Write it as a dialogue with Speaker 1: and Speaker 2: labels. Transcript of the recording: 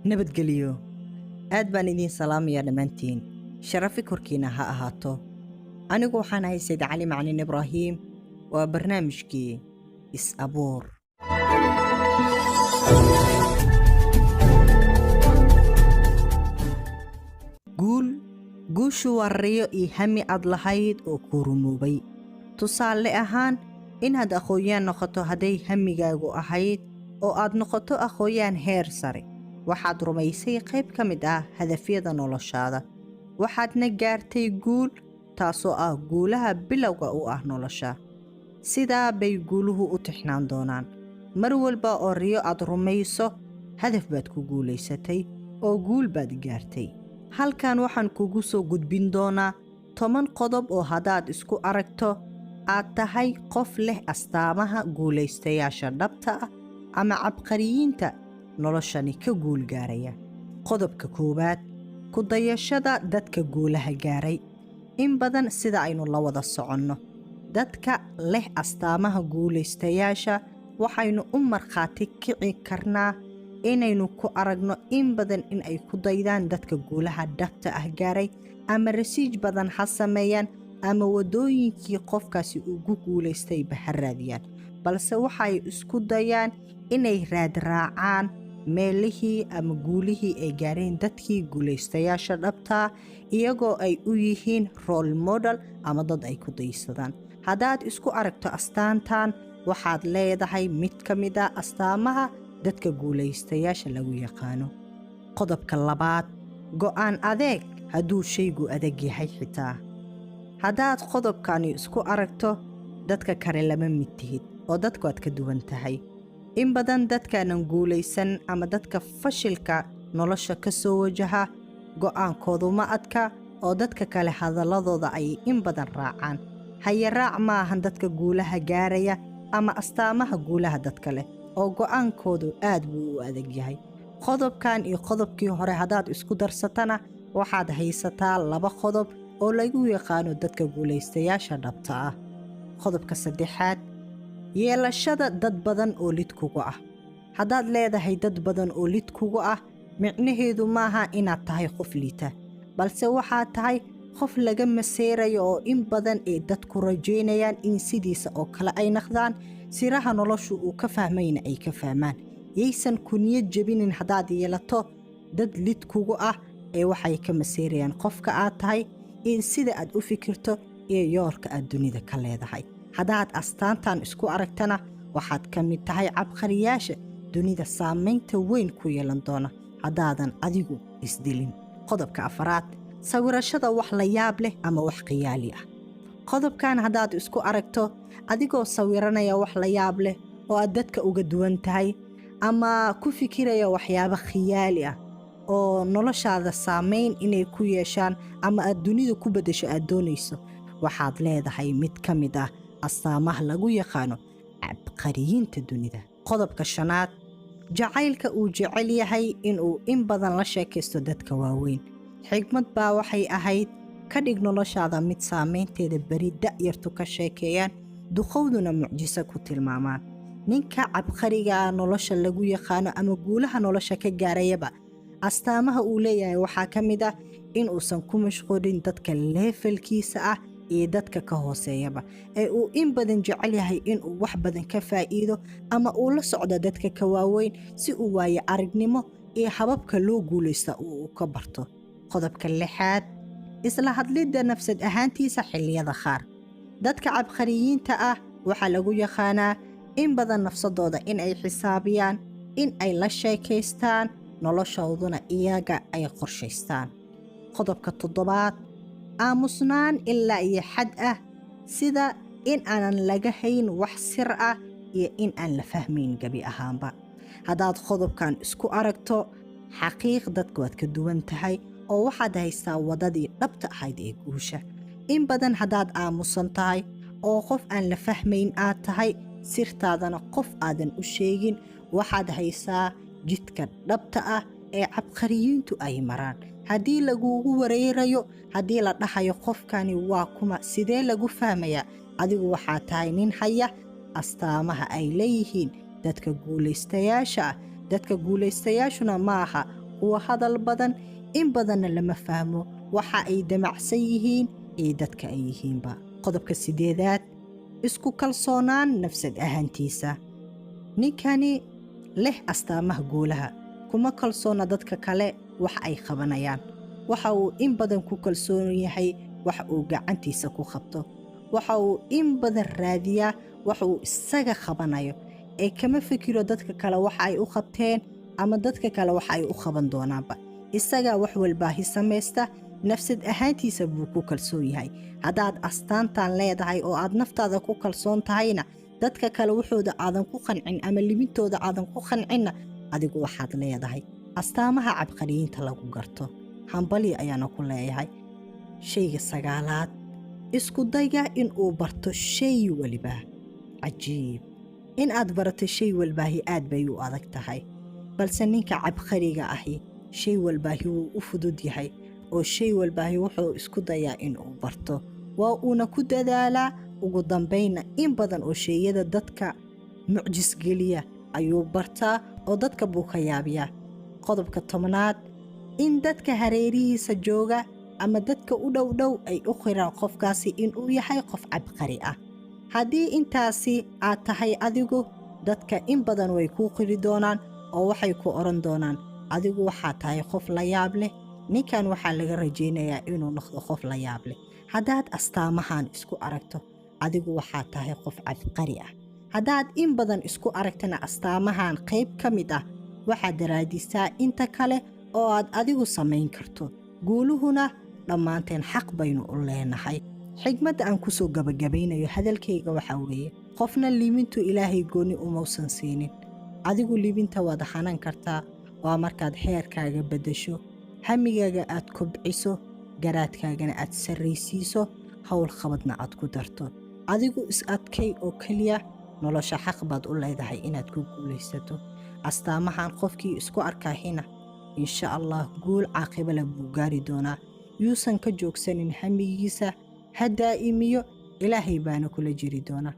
Speaker 1: Nabadgelyo. Aad baan idiin salaamayaa dhammaantiin. Sharafi korkiina ha ahaato. Anigu waxaan ahay Sayd Cali Macalin Ibraahim. Waa barnaamijkii Is-Abuur. Guul. Guushu waa riyo iyo hami aad lahayd oo kuu rumoobay. Tusaale ahaan, inaad aqoon-yahan noqoto hadday hamigaagu ahayd oo aad noqoto aqoon-yahan heer sare, waxaad rumaysay qayb ka mid ah hadafyada noloshaada, waxaadna gaartay guul, taasoo ah guulaha bilowga u ah nolosha. Sidaa bay guuluhu u tixnaan doonaan. Mar walba oo riyo aad rumayso, hadaf baad ku guulaysatay oo guul baad gaartay. Halkan waxaan kugu soo gudbin doonaa 10 qodob oo haddaad isku aragto aad tahay qof leh astaamaha guulaystayaasha dhabta ah ama cabqariyiinta noloshani ka guul gaaraya. Qodobka koowaad: ku dayashada dadka guulaha gaaray. In badan sida aynu la wada soconno, dadka leh astaamaha guulaystayaasha waxaynu u markhaati kici karnaa inaynu ku aragno in badan in ay ku daydaan dadka guulaha dhabta ah gaaray, ama research badan ha sameeyaan ama waddooyinkii qofkaasi ugu guulaystayba ha raadiyaan, balse waxay isku dayaan inay raadraacaan meelihii ama guulihii ay gaareen dadkii guulaystayaasha dhabtaa, iyagoo ay u yihiin role model ama dad ay ku daysadaan. Haddaad isku aragto astaantan, waxaad leedahay mid ka mid ah astaamaha dadka guulaystayaasha lagu yaqaano. Qodobka labaad: go'aan adeeg hadduu shaygu adag yahay xitaa. Haddaad qodobkani isku aragto, dadka kale lama mid tihid oo dadku aad ka duwan tahay. In badan dadkaanan guulaysan ama dadka fashilka nolosha ka soo wajaha, go'aankoodu ma adka oo dadka kale hadalladooda ayay in badan raacaan. Hayaraac ma ahan dadka guulaha gaaraya ama astaamaha guulaha dadka leh, oo go'aankoodu aad buu u adag yahay. Qodobkan iyo qodobkii hore haddaad isku darsatana, waxaad haysataa laba qodob oo lagu yaqaano dadka guulaystayaasha dhabta ah. Qodobka saddexaad: yeelashada dad badan oo lid kugu ah. Haddaad leedahay dad badan oo lid kugu ah, micnaheedu maaha inaad tahay qof liita, balse waxaad tahay qof laga maseerayo oo in badan ee dadku rajaynayaan in sidiisa oo kale ay naqdaan, siraha noloshu uu ka fahmayna ay ka fahmaan. Yaysan ku niyad jebinin haddaad yeelato dad lid kugu ah, ee waxay ka maseerayaan qofka aad tahay iyo sida aad u fikirto iyo yoolka aad dunida ka leedahay. Haddaad astaantan isku aragtana, waxaad ka mid tahay cabqariyaasha dunida saamaynta weyn ku yeelan doona haddaadan adigu isdilin. Qodobka afaraad: sawirashada wax la yaab leh ama wax khiyaali ah. Qodobkan haddaad isku aragto adigoo sawiranaya wax la yaab leh oo aad dadka uga duwan tahay, ama ku fikiraya waxyaabo khiyaali ah oo noloshaada saamayn inay ku yeeshaan ama aad dunida ku beddesho aad doonayso, waxaad leedahay mid ka mid ah astaamaha lagu yaqaano cabqariyiinta dunida. Qodobka shanaad: jacaylka uu jecel yahay inuu in badan la sheekaysto dadka waaweyn. Xigmad baa waxay ahayd: ka dhig noloshaada mid saamaynteeda beri da'yartu ka sheekeeyaan, duqowduna mucjiso ku tilmaamaan. Ninka cabqariga nolosha lagu yaqaano ama guulaha nolosha ka gaarayaba, astaamaha uu leeyahay waxaa ka mid ah in uusan ku mashquulin dadka level-kiisa ah iyo dadka ka hooseeyaba, ee uu in badan jecel yahay inuu wax badan ka faa'iido ama uu la socdo dadka ka waaweyn, si uu waayo aragnimo iyo hababka loo guulaysta uu ka barto. Qodobka lixaad: isla hadlidda nafsad ahaantiisa xilliyada qaar. Dadka cabqariyiinta ah waxaa lagu yaqaanaa in badan nafsadooda in ay xisaabiyaan, in ay la sheekaystaan, noloshooduna iyaga ay qorshaystaan. Qodobka toddobaad: aamusnaan ilaa iyo xad ah, sida in aanan laga hayn wax sir ah iyo in aan la fahmayn gebi ahaanba. Haddaad qodobkan isku aragto, xaqiiq dadka waad ka duwan tahay oo waxaad haystaa waddadii dhabta ahayd ee guusha. In badan haddaad aamusan tahay oo qof aan la fahmayn aad tahay, sirtaadana qof aadan u sheegin, waxaad haysaa jidka dhabta ah ee cabqariyiintu ay maraan. Haddii lagugu wareerayo, haddii la dhahayo qofkani waa kuma, sidee lagu fahmayaa, adigu waxaa tahay nin haya astaamaha ay leeyihiin dadka guulaystayaasha ah. Dadka guulaystayaashuna ma aha Kuwa hadal badan, in badanna lama fahmo waxa ay damacsan yihiin iyo dadka ay yihiinba. Qodobka sideedaad, isku kalsoonaan nafsad ahaantiisa. Ninkani leh astaamaha guulaha kuma kalsoona dadka kale wax ay qabanayaan. Waxa uu in badan ku kalsoon yahay wax uu gacantiisa ku qabto. Waxa uu in badan raadiyaa wax uu isaga qabanayo, ee kama fikiro dadka kale waxa ay u qabteen ama dadka kale waxa ay u qaban doonaanba. Isagaa wax walbaahi samaysta, nafsad ahaantiisa buu ku kalsoon yahay. Haddaad astaantan leedahay oo aad naftaada ku kalsoon tahayna, dadka kale waxooda aadan ku qancin ama libintooda aadan ku qancinna, adigu waxaad leedahay astaamaha cabqariyiinta lagu garto. Hambali ayaana ku leeyahay. Shayga sagaalaad, isku dayga inuu barto shay waliba. Cajiib, in aad barato shay walbaahi aad bay u adag tahay, balse ninka cabqariga ahi shay walbaahi wuu u fudud yahay, oo shay walbaahi wuxuu isku dayaa inuu barto, waa uuna ku dadaalaa. Ugu dambaynna in badan oo sheeyada dadka mucjisgeliya ayuu bartaa oo dadka buu ka yaabiyaa. Qodobka 10aad, in dadka hareerihiisa jooga ama dadka u dhowdhow ay u qiraan qofkaasi inuu yahay qof cabqari ah. Haddii intaasi aad tahay adigu, dadka in badan way kuu qiri doonaan oo waxay ku odhan doonaan, "Adigu waxaa tahay qof la yaab leh. Ninkan waxaa laga rajaynayaa inuu noqdo qof la yaab leh." Haddaad astaamahan isku aragto, adigu waxaa tahay qof cabqari ah. Haddaad in badan isku aragtana astaamahan qayb ka mid ah, waxaad raadisaa inta kale oo aad adigu samayn karto. Guuluhuna dhammaanteen xaq baynu u leenahay. Xigmadda aan kusoo gabagabaynayo hadalkayga waxaa weeye, qofna libintu Ilaahay gooni umausan siinin. Adigu libinta waad hanan kartaa. Waa markaad heerkaaga beddesho, hamigaaga aad kobciso, garaadkaagana aad sarraysiiso, howl qabadna aad ku darto. Adigu is adkay oo keliya. Nolosha xaq baad u leedahay inaad ku guulaysato. Astaamahan qofkii isku arkaahina, insha Allah, guul caaqiba leh buu gaari doonaa. Yuusan ka joogsanin hamigiisa, ha daa'imiyo. Ilaahay baana kula jiri doonaa.